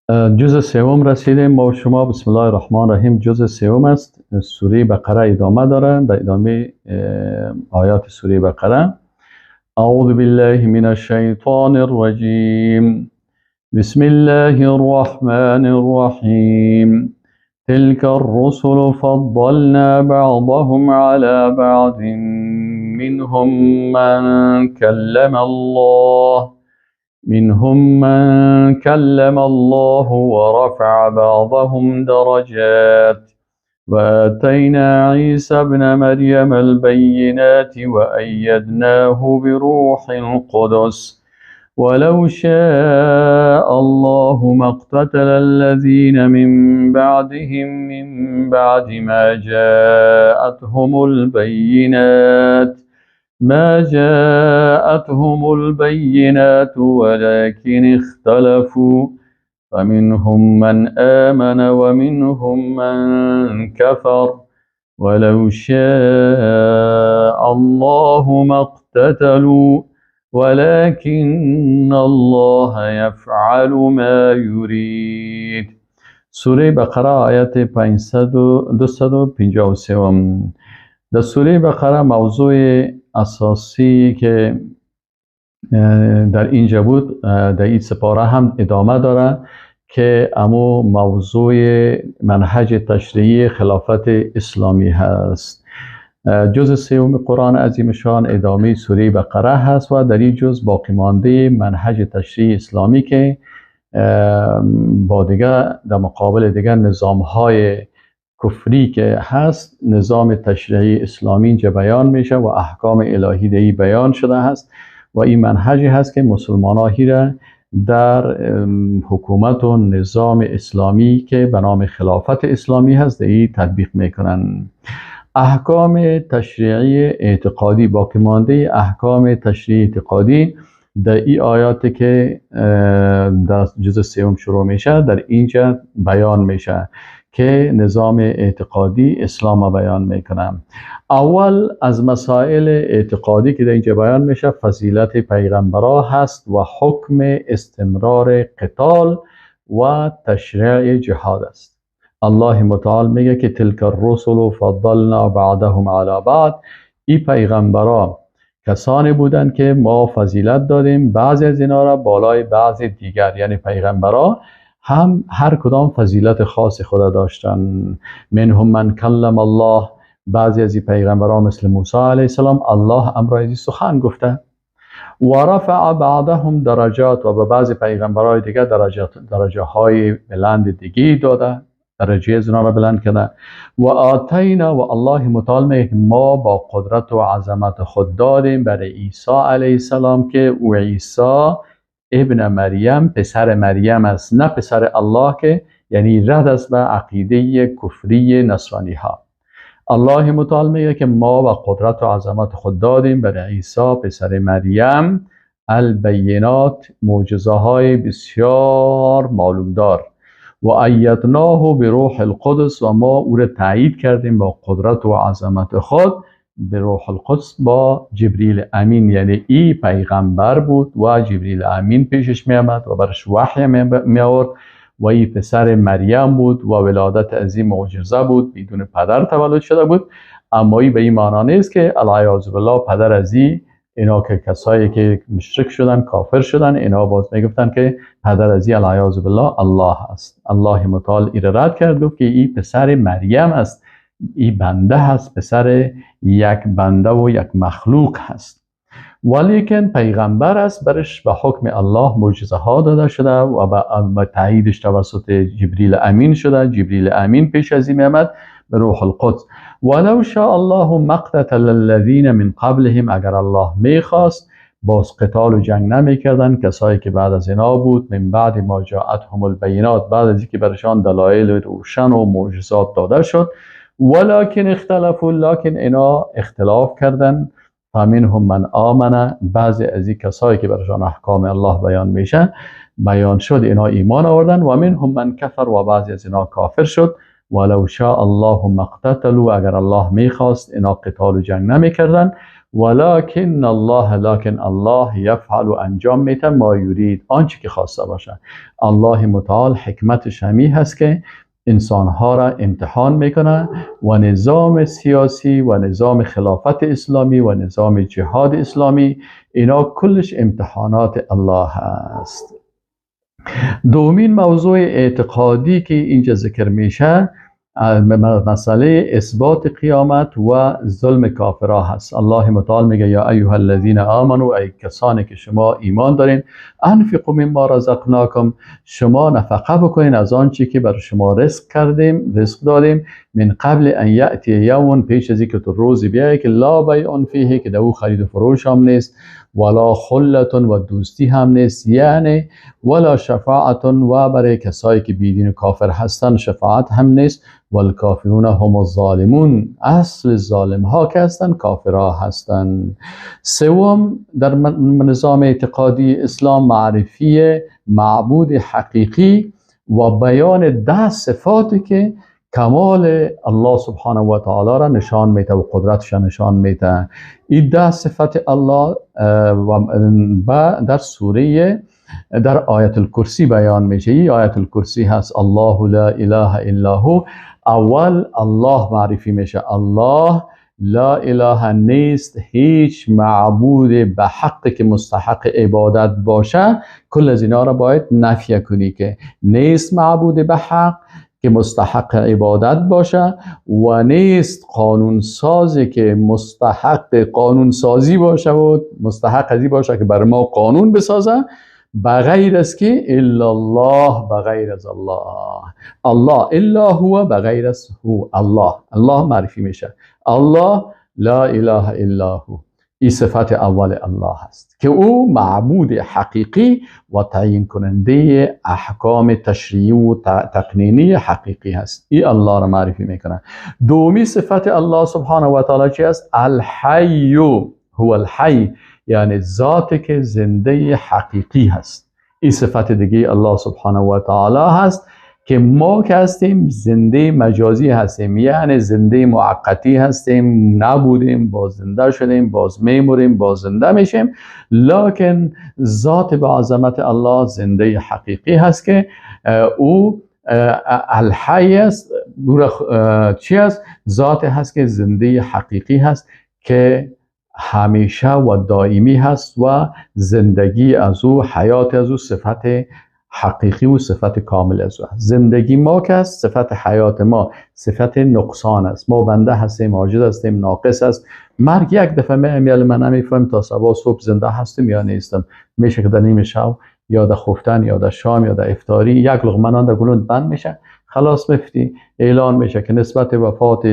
جزء سوم رسیدیم ما و شما. بسم الله الرحمن الرحیم. جزء سوم است، سوره بقره ادامه داره، به ادامه آیات سوره بقره. اعوذ بالله من الشیطان الرجیم. بسم الله الرحمن الرحیم. تلك الرسل فضلنا بعضهم على بعض منهم من كلم الله ورفع بعضهم درجات وآتينا عيسى ابن مريم البينات وأيدناه بروح القدس ولو شاء الله ما اقتتل الذين من بعدهم من بعد ما جاءتهم البينات ولكن اختلفوا فمنهم من آمن ومنهم من كفر ولو شاء الله ما اقتتلوا ولكن الله يفعل ما يريد. سوره بقره آیت 253. در سوره بقره موضوع اساسی که در اینجا بود در این سپاره هم ادامه داره که امو موضوع منهج تشریعی خلافت اسلامی هست. جزء سوم قرآن عظیم شان ادامه سوره بقره هست و در این جزء باقی مانده منهج تشریعی اسلامی که با دیگه در مقابل دیگه نظام های کفری که هست، نظام تشریعی اسلامی اینجا بیان میشه و احکام الهی در بیان شده هست و این منهجی هست که مسلمان را در حکومت و نظام اسلامی که به نام خلافت اسلامی هست در این تطبیق میکنن. احکام تشریعی اعتقادی، باقی مانده احکام تشریعی اعتقادی در این آیات که در جزء سوم شروع میشه در اینجا بیان میشه که نظام اعتقادی اسلام بیان میکنه. اول از مسائل اعتقادی که در اینجا بیان میشه فضیلت پیغمبرا هست و حکم استمرار قتال و تشریع جهاد است. الله متعال میگه که تلک الرسل فضلنا بعضهم علی بعض. این پیغمبرا کسانی بودند که ما فضیلت دادیم بعضی از اینا را بالای بعضی دیگر، یعنی پیغمبرا هم هر کدام فضیلت خاص خود داشتن. منهم من کلم الله، بعضی از پیغمبران مثل موسی علیه السلام الله امرای سخن گفته. و رفع بعضهم درجات، و به بعضی پیغمبرای دیگه درجه های بلند دیگه داده، درجه از اونا را بلند کرده. و آتینا، و الله متعال میگه ما با قدرت و عظمت خود دادیم برای عیسی علیه السلام که او عیسی ابن مریم پسر مریم است، نه پسر الله، که یعنی رد است به عقیده کفری نصرانی ها. الله متعال میگه که ما با قدرت و عظمت خود دادیم برای عیسی پسر مریم البینات، معجزه های بسیار معلوم دار. و ایدناه بروح القدس، و ما او را تایید کردیم با قدرت و عظمت خود به روح القدس با جبریل امین، یعنی ای پیغمبر بود و جبریل امین پیشش می آمد و برش وحی می آورد و ای پسر مریم بود و ولادت از این معجزه بود، بدون پدر تولد شده بود. اما ای به این معنا نیست که العیاذ بالله پدر از ای، اینا که کسایی که مشرک شدن کافر شدن اینا باز میگفتن که پدر از ای العیاذ بالله الله است. الله متعال ای را رد کرد، گفت که ای پسر مریم است، ای بنده هست، پسر یک بنده و یک مخلوق هست، ولیکن پیغمبر است، برش به حکم الله معجزه ها داده شده و به تاییدش توسط جبریل امین شده. جبریل امین پیش از این میامد به روح القدس. ولو شاء الله ما اقتتل الذین من قبلهم، اگر الله میخواست باز قتال و جنگ نمیکردن کسایی که بعد از اینا بود. من بعد ما جاءتهم البینات، بعد از اینکه برشان دلایل روشن و معجزات داده شد. ولکن اختلفوا، لکن اینا اختلاف کردن. فمنهم من آمن، بعضی از این کسایی که برشان احکام الله بیان میشه بیان شد اینا ایمان آوردن. و منهم من کفر، و بعضی از اینا کافر شد. ولو شاء الله ما اقتتلوا، اگر الله میخواست اینا قتال و جنگ نمیکردن. ولکن الله، لکن الله یفعل و انجام میده ما یرید، آنچه که خواسته باشه. الله متعال حکمتش همی هست که انسانها را امتحان میکنه و نظام سیاسی و نظام خلافت اسلامی و نظام جهاد اسلامی اینا کلش امتحانات الله هست. دومین موضوع اعتقادی که اینجا ذکر میشه مسئله اثبات قیامت و ظلم کافرها هست. الله متعال میگه یا ایها الذین آمنوا، ای کسانی که شما ایمان دارین، انفقوا مما رزقناکم، شما نفقه بکنین از آنچه که بر شما رزق کردیم، رزق دادیم، من قبل ان یأتی یوم، پیش از اینکه تو روزی بیایی که لا بیع فیه، که در او خرید و فروش هم نیست، ولا خلة و دوستی هم نیست، یعنی ولا شفاعت و برای کسایی که بیدین و کافر هستن شفاعت هم نیست، والکافرون هم الظالمون، اصل ظالم ها که هستن کافرها هستن. سوم در نظام اعتقادی اسلام معرفی معبود حقیقی و بیان 10 صفاتی که کمال الله سبحانه و تعالی را نشان میده و قدرتش را نشان میده. این 10 صفت الله و در سوره در آیت الکرسی بیان میشه. این آیت الکرسی هست الله لا اله الا هو. اول الله معرفی میشه، الله لا اله نیست، هیچ معبود به حق که مستحق عبادت باشه. کل از اینا را باید نفی کنی که نیست معبود به حق که مستحق عبادت باشه و نیست قانون سازی که مستحق قانون سازی باشه و مستحق ازی باشه که بر ما قانون بسازه، بغیر از که الا الله، بغیر از الله، الله الا هو، بغیر از هو، الله، الله معرفی میشه، الله لا اله الا هو. این صفت اول الله هست که او معبود حقیقی و تعیین کننده احکام تشریعی و تقنینی حقیقی هست. این الله را معرفی میکنه. دومی صفت الله سبحانه و تعالی چی است؟ الحی، هو الحی، یعنی ذات که زنده حقیقی هست. این صفت دیگه الله سبحانه و تعالی هست که ما که هستیم زنده مجازی هستیم، یعنی زنده موقتی هستیم، نبودیم باز زنده شدیم، باز میموریم، باز زنده میشیم، لکن ذات به عظمت الله زنده حقیقی هست که او الحی است. چی است؟ ذات هست که زنده حقیقی هست که همیشه و دائمی هست و زندگی از او، حیات از او، صفت حقیقی و صفت کامل از او هست. زندگی ما که است، صفت حیات ما صفت نقصان است. ما بنده هستیم، عاجز هستیم، ناقص است. مرگ یک دفعه میاد، من نمیفهمم تا صبح صبح زنده هستیم یا نیستم. میشه که در نیمه شب یا در خفتن یا در شام یا در افطاری یک لقمه نان در گلوت بند میشه، خلاص مفتی اعلان میشه که نسبت وفات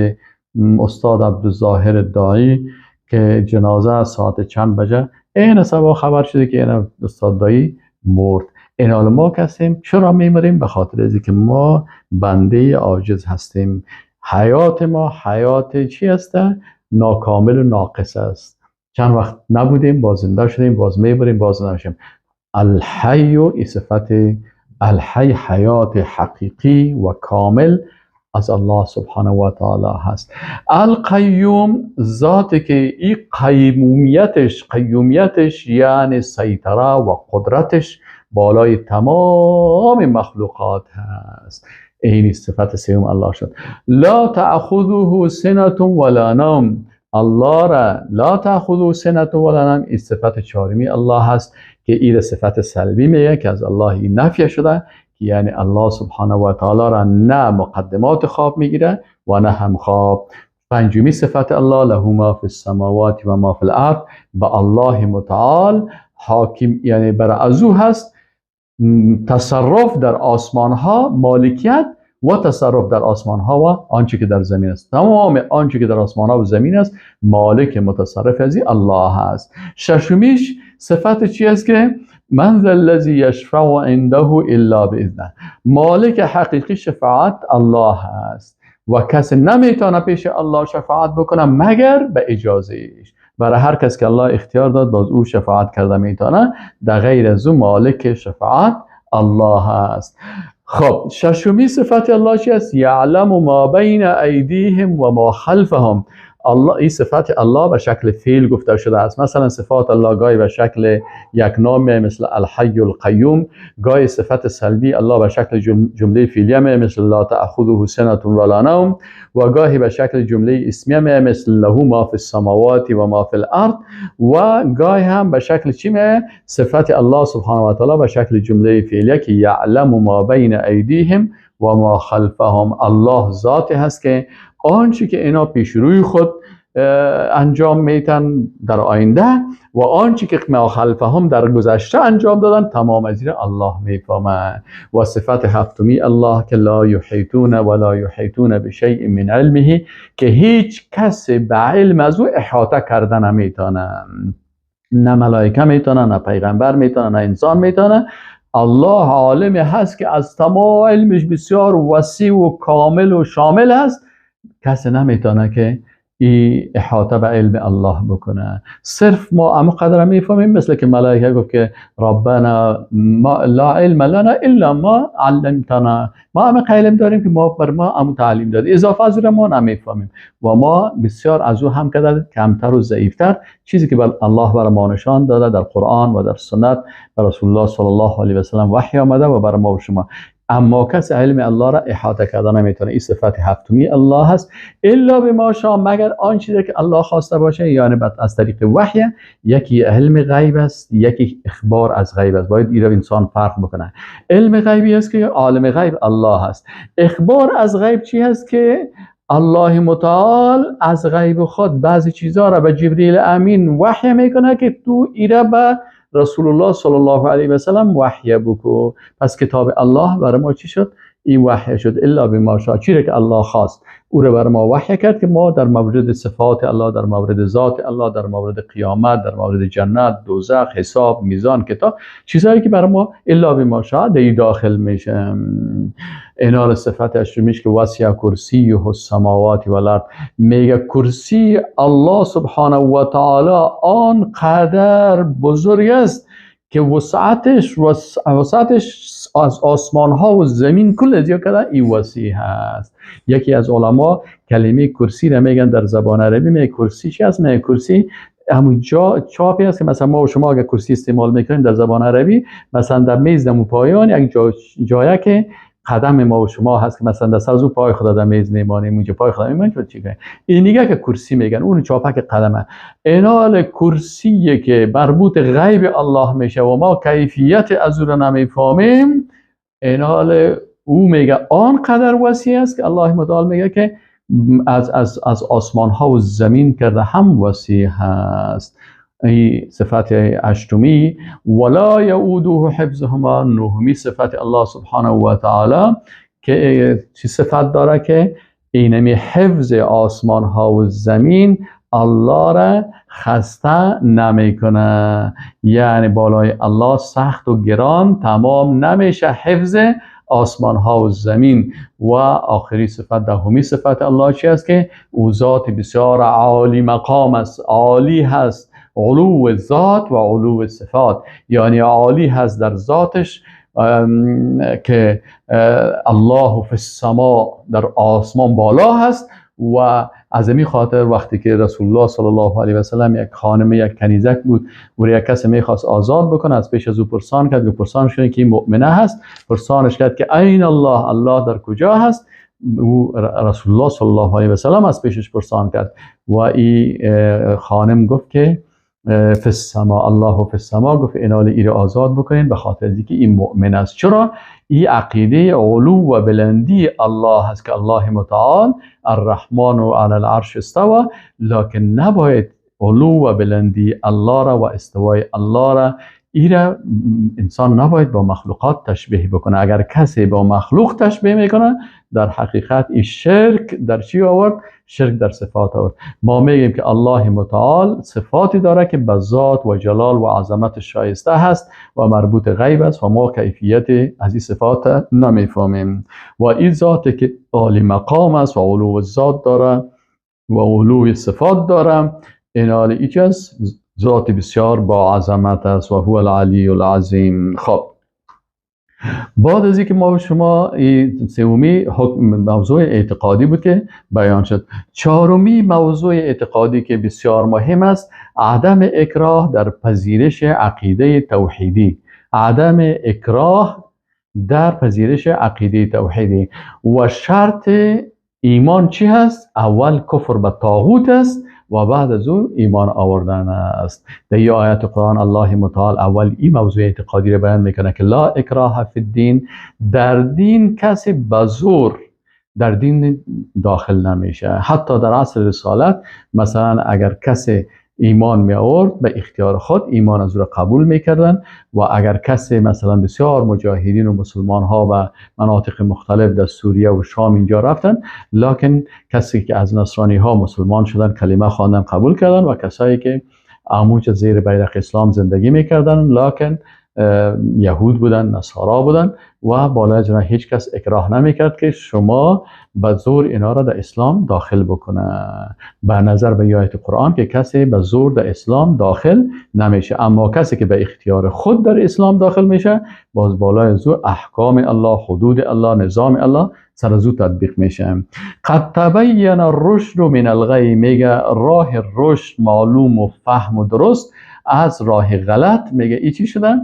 استاد عبدالظاهر دایی که جنازه ساعت چند بجه، این صبح خبر شده که این استاد دایی مرد. این حال ما هستیم. چرا میمریم؟ به خاطر از که ما بنده عاجز هستیم. حیات ما حیات چی است؟ ناکامل و ناقص است. چند وقت نبودیم، باز زنده شدیم، باز میبریم، باز زنده میشیم. الحی، ای صفت الحی، حیات حقیقی و کامل از الله سبحانه و تعالی هست. القیوم، ذاتی که این قیومیتش، قیومیتش یعنی سیطره و قدرتش بالای تمام مخلوقات هست. این صفت سوم الله شد. لا تأخذه سنة ولا نوم، الله را لا تأخذه سنة ولا نوم، این صفت چهارمی الله هست که این صفت سلبی میگه که از الله این نفی شده، یعنی الله سبحانه و تعالی را نه مقدمات خواب میگیره و نه هم خواب. پنجمی صفت الله له ما فی السماوات و ما فی الارض، به الله متعال حاکم، یعنی بر از او هست تصرف در آسمان ها، مالکیت و تصرف در آسمان ها و آنچه که در زمین است. تمام آنچه که در آسمان ها و زمین است مالک متصرف از الله هست. ششمیش صفت چی است که من ذا الذی یشفع عنده الا باذنه، مالک حقیقی شفاعت الله هست و کسی نمیتونه پیش الله شفاعت بکنه مگر به اجازهش. برای هر کس که الله اختیار داد باز او شفاعت کرده میتونه، در غیر از او مالک شفاعت الله هست. خب ششمی صفت الله چی است؟ یعلم ما بین ایدیهم و ما خلفهم. الله، این صفت الله به شکل فعل گفته شده است. مثلا صفات الله گاهی به شکل یک نام مثل الحی القیوم، گاهی صفت سلبی الله به شکل جمله فعلیه مثل لا تأخذه سنة ولا نوم، و گاهی به شکل جمله اسمیه مثل له ما فی السماوات و ما فی الارض، و گاهی هم به شکل چی میه؟ صفت الله سبحانه و تعالی به شکل جمله فعلیه که یعلم ما بین ایدیهم و ما خلفهم. الله ذاتی هست که آنچه که اینا پیش روی خود انجام میتن در آینده و آنچه که ما خلفهم در گذشته انجام دادن، تمام از این الله میفهمه. و صفت هفتمی الله که لا یحیطون ولا یحیطون بشیء من علمه، که هیچ کس به علم از او احاطه کرده نمیتونه، نه ملائکه میتونه، نه پیغمبر میتونه، نه انسان میتونه. الله عالم هست که از تمام علمش بسیار وسیع و کامل و شامل هست، کسی نمیتونه که ای احاطه به علم الله بکنه. صرف ما اما قدر میفهمیم، مثل که ملائکه گفت که ربنا ما لا علم لنا الا ما علمتنا، ما اما علم داریم که ما بر ما امو تعلیم داد، اضافه از ما نمیفهمیم و ما بسیار از او هم کمتر و ضعیفتر. چیزی که الله بر ما نشان داده در قرآن و در سنت بر رسول الله صلی الله علیه و سلم وحی آمده و بر ما و شما، اما کس علم الله را احاطه کرده نمیتونه. این صفت هفتمی الله هست، الا بما شاء، مگر آن چیزی که الله خواسته باشه، یعنی بعد از طریق وحی. یکی علم غیب است، یکی اخبار از غیب است. باید این انسان فرق بکنه. علم غیبی است که عالم غیب الله هست. اخبار از غیب چی هست؟ که الله متعال از غیب خود بعضی چیزها را به جبریل امین وحی میکنه که تو ایره به رسول الله صلی الله علیه و سلم وحی بکو. پس کتاب الله برای ما چی شد؟ این وحی شد، الا بما شاء، چیزی که الله خواست او رو بر ما وحی کرد که ما در مورد صفات الله، در مورد ذات الله، در مورد قیامت، در مورد جنت، دوزخ، حساب، میزان، کتاب، چیزهایی که برای ما الا بما شاء در داخل میشه. اینال صفت اشتمیش که وسع کرسیه السماوات والارض، میگه کرسی الله سبحانه و تعالی آن قدر بزرگ است که وسعتش از آسمان ها و زمین کل زیاد کرده، این وسیع هست. یکی از علما کلمه کرسی را میگن در زبان عربی، میگه کرسی چی هست؟ میگه کرسی همون جا چاپی هست که مثلا ما و شما اگه کرسی استعمال میکنیم در زبان عربی، مثلا در میز دمو پایان یک جایی که قدم ما و شما هست که مثلا در سر از پای خدا در میز میمانیم، اونجا پای خدا میمانیم، چی کنیم؟ این دیگه که کرسی میگن، اون چاپک قدمه. اینال کرسی که مربوط غیب الله میشه و ما کیفیت از او را نمیفهمیم، اینال او میگه آنقدر وسیع است که الله متعال میگه که از از از آسمان ها و زمین کرده هم وسیع هست. ای صفت هشتمی. ولا یؤوده حفظهما، نهمی صفت الله سبحانه و تعالی که چی صفت داره؟ که اینمی حفظ آسمان ها و زمین الله را خسته نمیکنه، یعنی بالای الله سخت و گران تمام نمیشه حفظ آسمان ها و زمین. و آخری صفت، دهمی صفت الله چی است؟ که او ذات بسیار عالی مقام است، عالی هست، علو ذات و علو صفات، یعنی عالی هست در ذاتش که الله فی السما، در آسمان بالا هست. و از این خاطر وقتی که رسول الله صلی الله علیه و سلم یک خانم، یک کنیزک بود و یک کسی میخواست آزاد بکنه، از پیش از او پرسان کرد که پرسان شد که این مؤمنه هست، پرسانش کرد که این الله، الله در کجا هست؟ او رسول الله صلی الله علیه و سلم از پیشش پرسان کرد و این خانم گفت که فی السما، الله فی السما، گفت اینال ای را آزاد بکنین به خاطر اینکه این مؤمن است. چرا؟ این عقیده علو و بلندی الله هست که الله متعال الرحمن و علی العرش استوى، لکن نباید علو و بلندی الله را و استوای الله را ایره انسان نباید با مخلوقات تشبیه بکنه. اگر کسی با مخلوق تشبیه میکنه در حقیقت این شرک در چی آورد؟ شرک در صفات آورد. ما میگیم که الله متعال صفاتی داره که به ذات و جلال و عظمت شایسته هست و مربوط غیب است و ما کیفیت از این صفات نمیفهمیم. و این ذاتی که عالی مقام است و علو ذات داره و علو صفات داره، این عالی ایچ ذات بسیار با عظمت است و هو العلی العظیم. خب بعد از اینکه ما شما سومی موضوع اعتقادی بود که بیان شد. چهارمی موضوع اعتقادی که بسیار مهم است، عدم اکراه در پذیرش عقیده توحیدی. عدم اکراه در پذیرش عقیده توحیدی. و شرط ایمان چی هست؟ اول کفر به طاغوت است و بعد از او ایمان آوردن است. در این آیت قرآن الله متعال اول این موضوع اعتقادی رو بیان میکنه که لا اکراه فی الدین، در دین کسی به زور در دین داخل نمیشه. حتی در عصر رسالت مثلا اگر کسی ایمان می آورد به اختیار خود ایمان از او را قبول میکردن، و اگر کسی مثلا بسیار مجاهدین و مسلمان ها و مناطق مختلف در سوریه و شام اینجا رفتن، لکن کسی که از نصرانی ها مسلمان شدن کلمه خواندن قبول کردن، و کسایی که آموج زیر بیرق اسلام زندگی میکردن لکن یهود بودن، نصارا بودن، و بالای جنا هیچ کس اکراه نمیکرد که شما به زور اینا را در اسلام داخل بکنه. به نظر به آیت قرآن که کسی به زور در اسلام داخل نمیشه، اما کسی که به اختیار خود در اسلام داخل میشه باز بالای زور احکام الله، حدود الله، نظام الله سر از او تطبیق میشه. قد تبین الرشد من الغی، میگه راه رشد معلوم و فهم و درست از راه غلط، میگه ای چی شده؟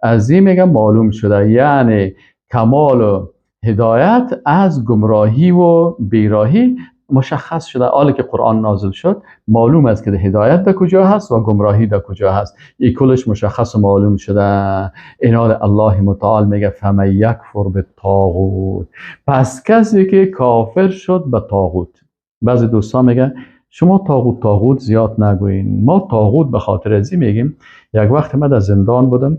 از این میگه معلوم شده، یعنی کمال و هدایت از گمراهی و بیراهی مشخص شده. حالی که قرآن نازل شد معلوم است که هدایت در کجا هست و گمراهی در کجا هست، این کلش مشخص و معلوم شده. اینا الله متعال میگه فمن یکفر بالطاغوت، پس کسی که کافر شد به طاغوت. بعضی دوستان میگه شما طاغوت طاغوت زیاد نگوین، ما طاغوت به خاطر ازی میگیم. یک وقت من در زندان بودم،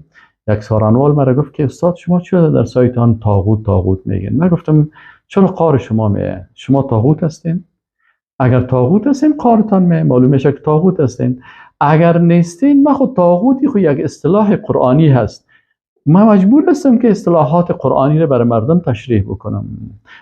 یک سارنوال مرا گفت که استاد شما چرا در سایتان طاغوت طاغوت میگین؟ من گفتم چرا قار شما میه؟ شما طاغوت هستین؟ اگر طاغوت هستین قارتان میه، معلوم میشه که طاغوت هستین. اگر نیستین، من خود طاغوتی خو یک اصطلاح قرآنی هست، من مجبور هستم که اصطلاحات قرآنی رو برای مردم تشریح بکنم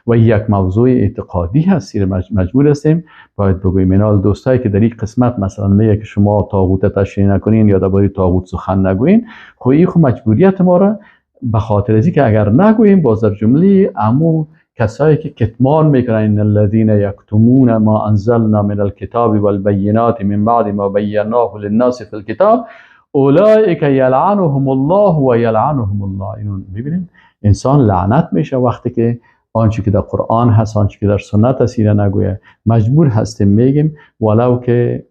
و یک موضوع اعتقادی هست، مجبور هستیم باید بگوییم. اینا دوستایی که در این قسمت مثلا میگه که شما طاغوت تشریح نکنین یا درباره طاغوت سخن نگوین، خب این خب مجبوریت ما را به خاطر از که اگر نگوییم باز در جمله امو کسایی که کتمان میکنن، ان الذين یکتمون ما انزلنا من الكتاب والبینات من بعد ما بیناه للناس فی الكتاب اولئک یلعنهم الله و یلعنهم اللاعنون. ببینید انسان لعنت میشه وقتی که آنچه که در قرآن هست، آنچه که در سنت هست ایره نگویه. مجبور هستیم میگیم ولو که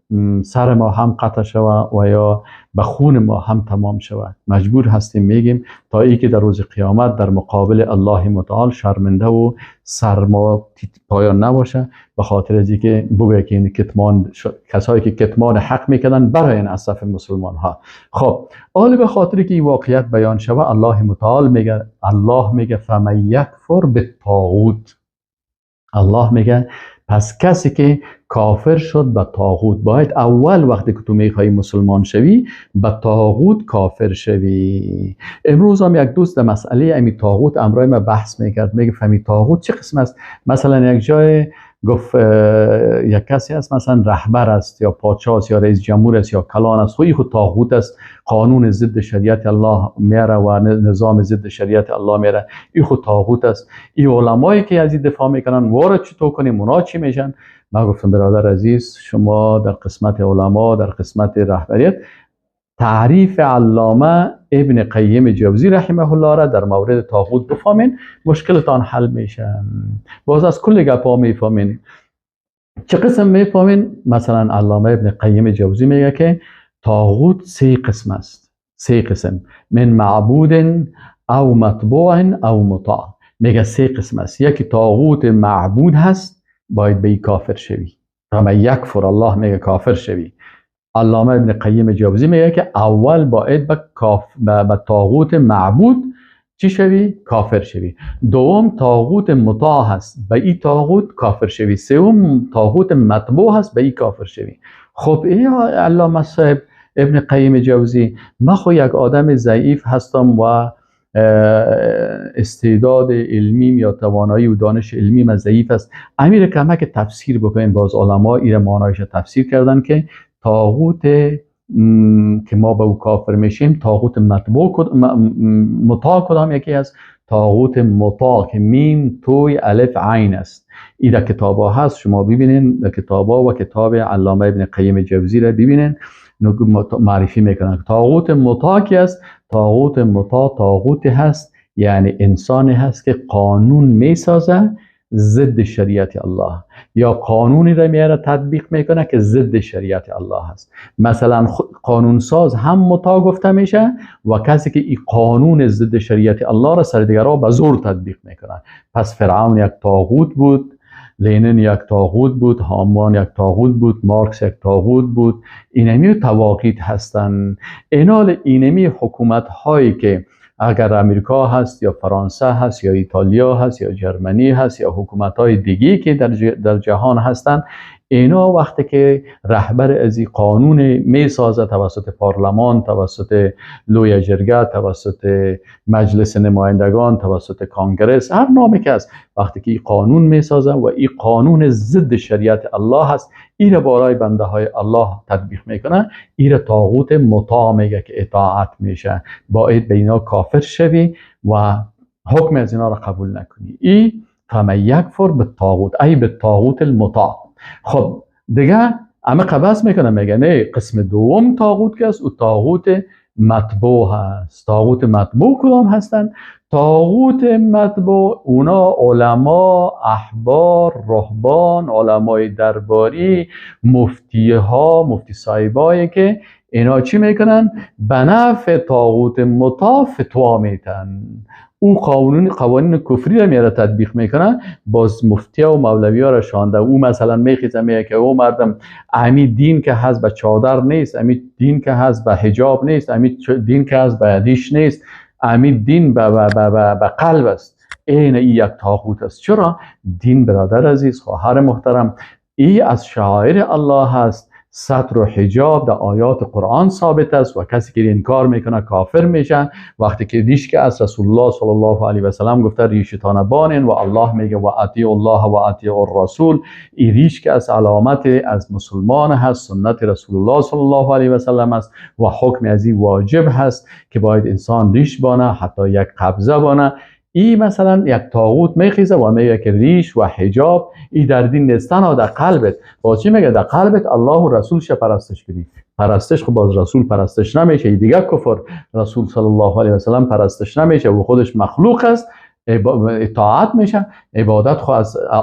سر ما هم قطع شوه و یا به خون ما هم تمام شوه، مجبور هستیم میگیم تا ای که در روز قیامت در مقابل الله متعال شرمنده و سر ما پایان نباشه، به خاطر از اینکه بگویه که این کتمان کسایی که کتمان حق میکردن برای این اصف مسلمان ها. خب حالا به خاطر که این واقعیت بیان شوه الله متعال میگه، الله میگه فمن یکفر بالطاغوت، الله میگه پس کسی که کافر شد به طاغوت، باید اول وقتی که تو میخوای مسلمان شوی به طاغوت کافر شوی. امروز هم یک دوست در مسئله امی طاغوت امرای ما بحث میکرد، میگه فهمی طاغوت چه قسم است؟ مثلا یک جای گفت یک کسی است مثلا رهبر است یا پادشاه است یا رئیس جمهور است یا کلان است، خود خود طاغوت است، قانون ضد شریعت الله میاره و نظام ضد شریعت الله میاره، این خود طاغوت است. این علمایی که از این دفاع میکنن وارد چطور کنیم، اونا چی میشن؟ من گفتم برادر عزیز شما در قسمت علما، در قسمت رهبریت، تعریف علامه ابن قیم جوزی رحمه الله را در مورد طاغوت بفهمین، مشکلتان حل میشه. باز از کل گپا میفهمین. چه قسم میفهمین؟ مثلا علامه ابن قیم جوزی میگه که طاغوت سه قسم است، سه قسم، من معبود او مطبوع او مطاع. میگه سه قسم است. یکی طاغوت معبود هست، باید به کافر شوی، فمن یکفر، الله میگه کافر شوی. علامه ابن قیم جوزی میگه که اول باید به طاغوت معبود چی شوی؟ کافر شوی. دوم طاغوت مطاع هست، به این طاغوت کافر شوی. سوم طاغوت مطبوع هست، به این کافر شوی. خب ای علامه صاحب ابن قیم جوزی، من خو یک آدم ضعیف هستم و استعداد علمی یا توانایی و دانش علمی من ضعیف است، امیر کمک تفسیر بکنیم. باز علما ایره معنایش تفسیر کردن که طاغوت که ما به او کافر میشیم طاغوت مطبوع مطاع کدام یکی است؟ طاغوت مطاع که میم توی الف عین است. این در کتابا هست، شما ببینین در کتابا و کتاب علامه ابن قیم جوزی را ببینین، معرفی میکنن. طاغوت مطاع کی است؟ طاغوت مطاع طاغوت هست، یعنی انسانی هست که قانون میسازه ضد شریعت الله، یا قانونی را میاره تطبیق میکنه که ضد شریعت الله هست. مثلا قانون ساز هم مطاع گفته میشه و کسی که این قانون ضد شریعت الله را سر دیگران به زور تطبیق میکنه. پس فرعون یک طاغوت بود، لینین یک طاغوت بود، هامان یک طاغوت بود، مارکس یک طاغوت بود. اینمی طواغیت هستند. اینال اینمی حکومت هایی که اگر امریکا هست یا فرانسه هست یا ایتالیا هست یا جرمنی هست یا حکومت های دیگه که در جهان هستند، اینا وقتی که رهبر از این قانون میسازه توسط پارلمان، توسط لوی جرگه، توسط مجلس نمایندگان، توسط کانگرس، هر نامی که هست، وقتی که این قانون میسازه و این قانون ضد شریعت الله هست، این را برای بنده های الله تطبیق میکنه، این را طاغوت مطاع میگه که اطاعت میشه. باید به اینا کافر شوی و حکم از اینا را قبول نکنی. این فمن یکفر بالطاغوت، ای بالطاغوت المطاع. خب دیگه همه قبض میکنه، میگه نه، قسم دوم طاغوت که است او طاغوت مطبوع هست. طاغوت مطبوع کدام هستن؟ طاغوت مطبوع اونا علما، احبار، رهبان، علمای درباری، مفتی ها، مفتی صاحبایی که اینا چی میکنن؟ به نفع طاغوت مطاع فتوا میتن. او قوانین کفری را میاره تطبیق میکنه، باز مفتی و مولوی ها را شانده. او مثلا میخیزه میگه که او مردم امی دین که هست به چادر نیست، امی دین که هست به حجاب نیست، امی دین که هست به ریش نیست، امی دین به قلب است. این ای یک طاغوت است. چرا؟ دین برادر عزیز، خواهر محترم، ای از شعائر الله هست. ستر و حجاب در آیات قرآن ثابت است و کسی که انکار میکنه کافر میشه. وقتی که ریش که از رسول الله صلی الله علیه و سلم گفته ریشتان بانین و الله میگه و اطیع الله و اطیع الرسول، این ریش که از علامت از مسلمان هست، سنت رسول الله صلی الله علیه و سلم است و حکم از این واجب هست که باید انسان ریش بانه، حتی یک قبضه بانه. ای مثلا یک طاغوت میخیزه و میگه که ریش و حجاب ای در دین نیست، تنها در قلبت. باز چی میگه؟ در قلبت الله و رسولش پرستش کنی. پرستش خب باز رسول پرستش نمیشه، ای دیگه کفر. رسول صلی الله علیه و سلم پرستش نمیشه و خودش مخلوق است، اطاعت میشه، عبادت خو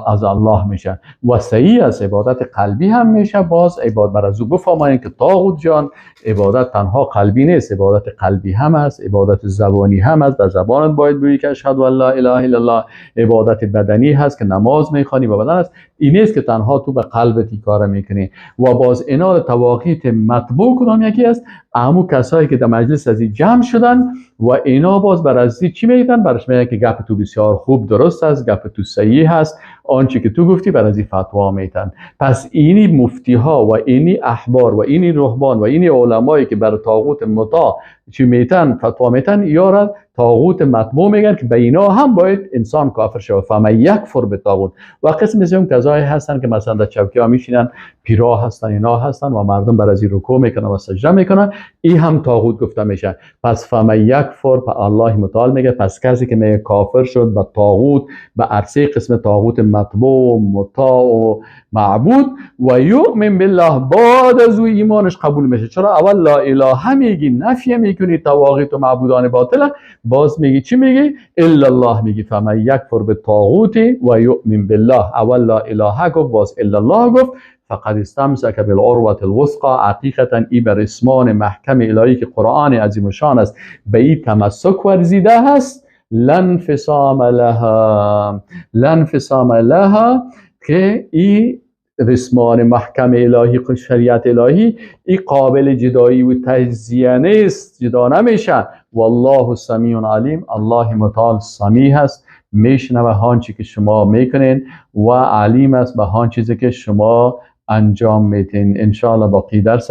از الله میشه و صحیح است. عبادت قلبی هم میشه. باز عبادت بر از او بفهمانید که طاغوت جان، عبادت تنها قلبی نیست، عبادت قلبی هم است، عبادت زبانی هم است، در زبانت باید بگویی که اشهد ان لا اله الا الله. عبادت بدنی هست که نماز میخوانی و بدن است. این نیست که تنها تو به قلبت این کار میکنی. و باز اینا طواغیت مطبوع کدام یکی است؟ امو کسایی که در مجلس از جمع شدن و اینا باز بر از چی میگن؟ برش میگن که گپ تو بسیار خوب درست است، گپ تو صحیح هست، آنچه که تو گفتی بر از این فتوا میتن. پس اینی مفتی ها و اینی احبار و اینی رهبان و اینی علمایی که بر طاغوت مطاع چی میتن، فتوا میتن، یارا طاغوت مطبوع میگن که به اینا هم باید انسان کافر شود. فمن یکفر بالطاغوت. و قسم سوم کسایی هستن که مثلا در چوکی ها میشینن، پیرا هستن، اینا هستن و مردم بر از این رکوع میکنن و سجده میکنن، این هم طاغوت گفته میشه. پس فمن یکفر، الله متعال میگه پس کسی که میگه کافر شد به طاغوت، به عرصه قسم طاغوت مطبوع و مطاع و معبود، و یؤمن بالله، بعد از او ایمانش قبول میشه. چرا؟ اول لا اله میگی، نفی میکنی طواغیت و معبودان باطل، باز میگی چی میگی؟ الا الله میگی. فمن یکفر بالطاغوت و یؤمن بالله، اول لا اله گفت، باز الا الله گفت، فقد استمسک بالعروة الوثقى. حقیقتا ای بر اسمان محکم الهی که قرآن عظیم شان است به ای تمسک ورزیده هست. لا انفصام لها، لا انفصام لها، که ای رسمان محکم الهی، شریعت الهی، ای قابل جدایی و تجزیه نیست، جدا نمیشه. والله سمیع علیم، الله متعال سمیع هست، میشنوه هان چی که شما میکنین و علیم است به هان چیزی که شما انجام میتین. انشاءالله باقی درس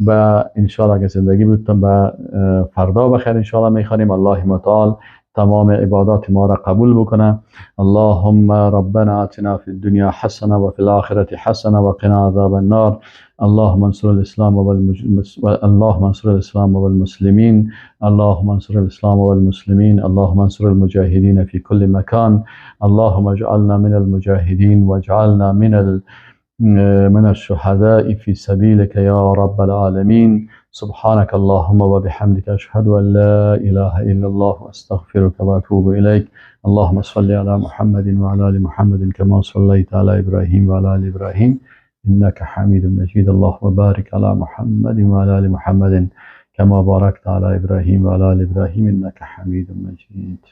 و انشاءالله اگه زندگی بودتون به فردا بخیر انشاءالله میخوانیم. الله متعال تمام عبادات ما را قبول بکنه. اللهم ربنا آتنا في الدنيا حسنة وفي الآخرة حسنة وقنا عذاب النار. اللهم انصر الإسلام اللهم انصر الإسلام والمسلمين. اللهم انصر الإسلام والمسلمين. اللهم انصر المجاهدين في كل مكان. اللهم اجعلنا من المجاهدين واجعلنا من الشهداء في سبيلك يا رب العالمين. سبحانك اللهم وبحمدك، أشهد أن لا إله إلا الله وأستغفرك وأتوب إليك. اللهم صل على محمد وعلى آل محمد كما صليت على إبراهيم وعلى آل إبراهيم إنك حميد مجيد. اللهم بارك على محمد وعلى آل محمد كما باركت على إبراهيم وعلى آل إبراهيم إنك حميد مجيد.